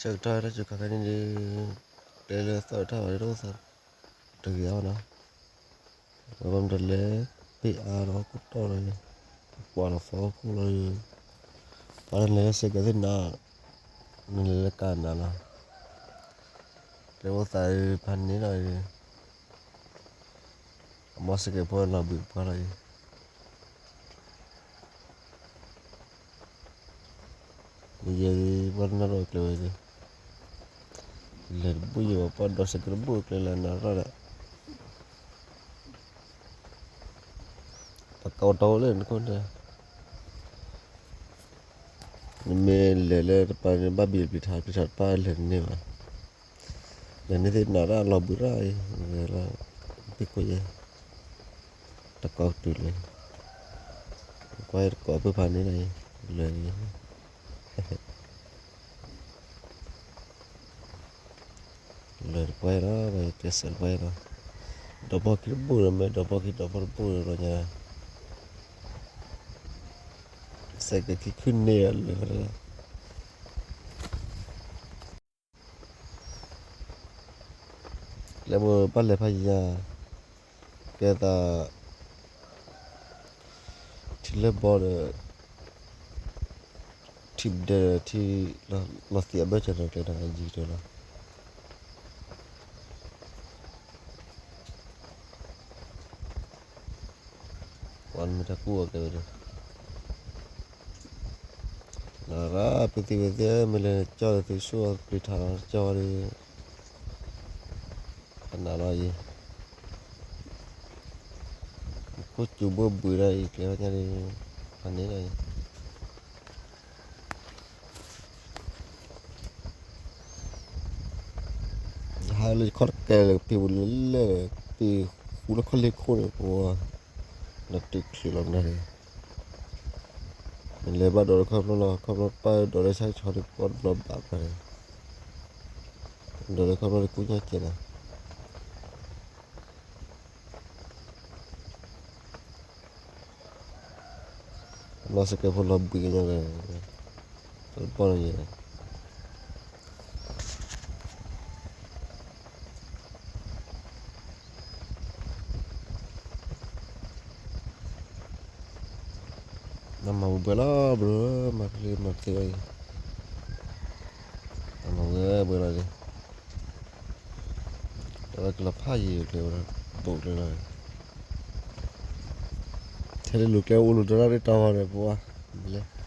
ဆၢကတီၢ်တၢ်စူၤခါခဲန့ၣ်ဒီး ကျဲလၢသီၣ်တၢ်ဘၣ်ဒီးတအိၣ်သးတဂ့ၤအါဘၣ်နီၤ. ဝဲဘၣ်မတၤလဲၣ် ပ့ၢ်အါဒီးဟီၣ်ခိၣ်တီၢ်လီၤ, ပကွၢ်လီၤသီဟီၣ်ခိၣ်လီၤ, ပှၤနလဲၤလၢစဲးကဲၤသ့ၣ်နၤ, နလဲၤလၢကါနၤလီၤ. ကျဲအိၣ်သးဖးန့ၣ်လီၤ, အမ့ၢ်စဲးကဲၤဖိလီၤဘှံးတပှၢ်လီၤအံၤ မ့ၢ်ယဲဒၣ်ပှၤနၢ်ဒီးကျဲဝဲဒၣ်, လဲၤတဘူၣ်ယဲဘၣ် ပှၤဒိးစဲးကဲၤတဘူၣ်ကျဲလၢနၤရၣ်ဒီး ပကအိၣ်တီအိၣ်လၢနခိၣ်န့ၣ်, နမ့ၢ်လဲၤလၢတပၤန့ၣ် ဘၣ်ဘံၣ်ပျံၤထး ပျံၤထးတပၣ်လဲၤန့ၢ်ဘၣ်, လဲၤန့ၢ်သ့ၣ်နၤရၣ်လီၤဘှံးရၣ်အံၤ, သ့ၣ်ခိၣ်ယဲ တကိးတုၤလၢ ကွၢ်တကိးဖုဖးန့ၣ်လီၤအံၤ, လၢ လၢတပှဲၤလီၤ ပှၤကဲစဲးတပှဲၤလီၤ, ဒီးပီၢ်ခံတဘူၣ်ဒီး မ့ၢ်ဒီးပီၢ်ခံဒီးပီၢ်တဘူၣ်ဒီးလီၤညါ, စဲးကဲၤခံခုန့ၢ်လၢ လၢမ့ၢ်ဘၣ်လဲၤဖးယံၤညါ, ကဲသး ထံလၢဘီဒီး ထံပဒဲဒီးထံ လီၤသံးအဘၢၣ်စၢၤဒီးကျဲဒီးယံၤကတၢၢ်လီၤ. ပှၤမ့ၢ်တၢ်ကူၣ်အီၤကဲဝဲဒၣ် နရၣ် ပသံဝဲသ့ၣ် မ့ၢ်လဲၤကၠီဒီးသုဆူၣ်အီၤပျံၤထးလီၤကၠီဒီး ခနၤလီၤအံၤ ခိၣ်စူၤဘိၣ်ဘှံးဒၣ်အံၤ ကျဲဝဲညါဒီး ဖးန့ၣ်လီၤအံၤ ဟးလၢယခီၣ်တကဲလၢပ့ၤပူၤလၢလဲၣ် ပ့ၤဃူလၢခီၣ်လ့ၢ်ခိၣ်န့ၣ် ပဝဲ နတုၤချုးလီၤမနုၤန့ၣ် နလဲၤဘၣ်ဒိးလၢခီဖျိလီၤ ခီဖျိပၢ်ဒိးလၢဆၣ်ဆီဒီးပှၤဘျီဘၣ်ပှၤန့ၣ် ဒိးလၢခီဖျိလၢကူၣ်ညါကဲနၤ လီၤစကဲဖိလီၤဘှံးကညီဒီး တဘီလီၤယဲ နမၤဝဲဘှဲလီၤ ဘြၢ မၤကလံၤမၤသ့အံၤ နမၤဝဲဘှဲလီၤလံ တဝဲကလီၤဖးယံၤကျဲဝဲဒၣ် ပိာ်ကျဲလီၤ ထဲလၢလူၤကျဲအိၣ်လူၤတရၣ်ရ့ၣ်တီၤဝဲဒီးပဝဲ လဲၤ